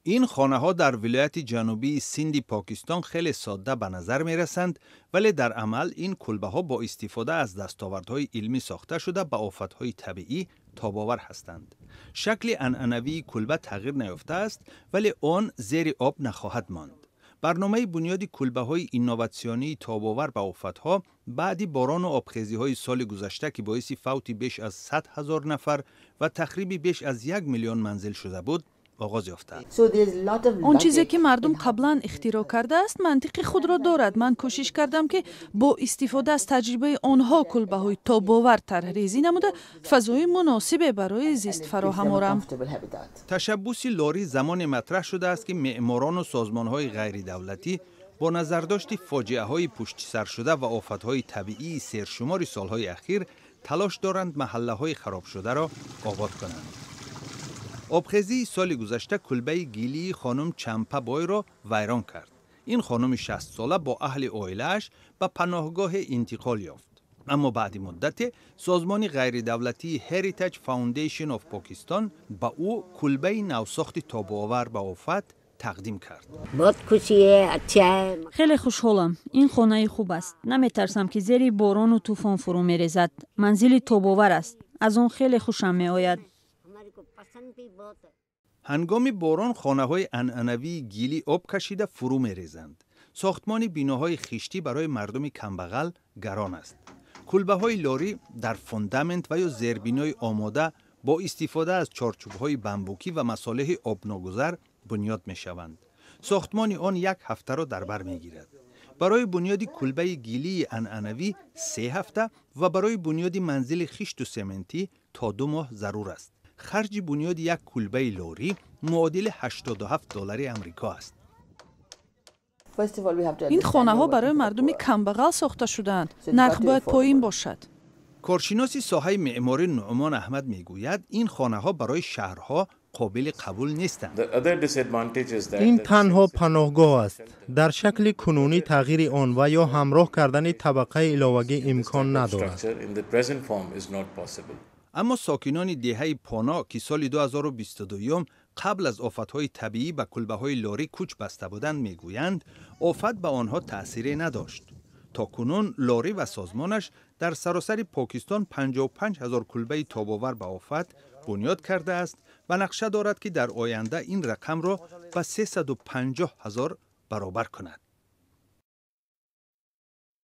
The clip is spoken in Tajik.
Ин хонаҳо дар вилояти ҷанубии Синди Покистон хеле содда ба назар мерасанд, вале дар амал ин кулбаҳо бо истифода аз дастовардҳои илмӣ сохта шуда, ба офатҳои табиӣ тобовар ҳастанд. Шакли анъанавии кулба тағйир наёфтааст, вале он зери об нахоҳад монд. Барномаи бунёди кулбаҳои инноватсионии тобовар ба офатҳо баъди борону обхезиҳои соли гузашта, ки боиси фавти беш аз 100 000 нафар ва тахриби беш аз 1 миллион манзил шуда буд, оғоз ёфтааст. Он чизе, ки мардум қаблан ихтироъ кардааст, мантиқи худро дорад. Ман кӯшиш кардам, ки бо истифода аз таҷрибаи онҳо кулбаҳои тобовар тарҳрезӣ намуда, фазои муносибе барои зист фароҳам орам. Ташаббуси Лорӣ замоне матраҳ шудааст, ки меъморону созмонҳои ғайридавлатӣ бо назардошти фоҷиаҳои пуштисаршуда ва офатҳои табиии сершумори солҳои ахир талош доранд маҳаллаҳои харобшударо обод кунанд. Обхезии соли гузашта кулбаи гилии хонум Чампа Бойро вайрон кард. Ин хонуми 60-сола бо аҳли оилааш ба паноҳгоҳе интиқол ёфт, аммо баъди муддате созмони ғайридавлатии Heritage Foundation of Pakistan ба ӯ кулбаи навсохти тобовар ба офат тақдим кард. Хеле хушҳолам. Ин хонаи хуб аст. Наметарсам, ки зери борону тӯфон фурӯ мерезад. Манзили тобовар аст. Аз он хеле хушам меояд. Ҳангоми борон хонаҳои анъанавии гилӣ об кашида фурӯ мерезанд. Сохтмони биноҳои хиштӣ барои мардуми камбағал гарон аст. Кулбаҳои Лорӣ дар фундамент ва ё зербинои омода бо истифода аз чорчӯбҳои бамбукӣ ва масолеҳи обногузар бунёд мешаванд. Сохтмони он як ҳафтаро дар бар мегирад. Барои бунёди кулбаи гилии анъанавӣ 3 ҳафта ва барои бунёди манзили хишту сементӣ то 2 моҳ зарур аст. Харҷи бунёди як кулбаи Лорӣ муодили 87 доллари Амрико аст. Ин хонаҳо барои мардуми камбағал сохта шудаанд. Нарх бояд поин бошад. Коршиноси соҳаи меъморӣ Нуъмон Аҳмад мегӯяд, ин хонаҳо барои шаҳрҳо қобили қабул нестанд. Ин танҳо паноҳгоҳ аст. Дар шакли кунунӣ тағйири он ва ё ҳамроҳ кардани табақаи иловагӣ имкон надорад. Аммо сокинони деҳаи Поно, ки соли 2022 қабл аз офатҳои табиӣ ба кулбаҳои Лорӣ кӯч баста буданд, мегӯянд, офат ба онҳо таъсире надошт. То кунун Лорӣ ва созмонаш дар саросари Покистон 55 ҳазор кулбаи тобовар ба офат бунёд кардааст ва нақша дорад, ки дар оянда ин рақамро ба 350 ҳазор баробар кунад.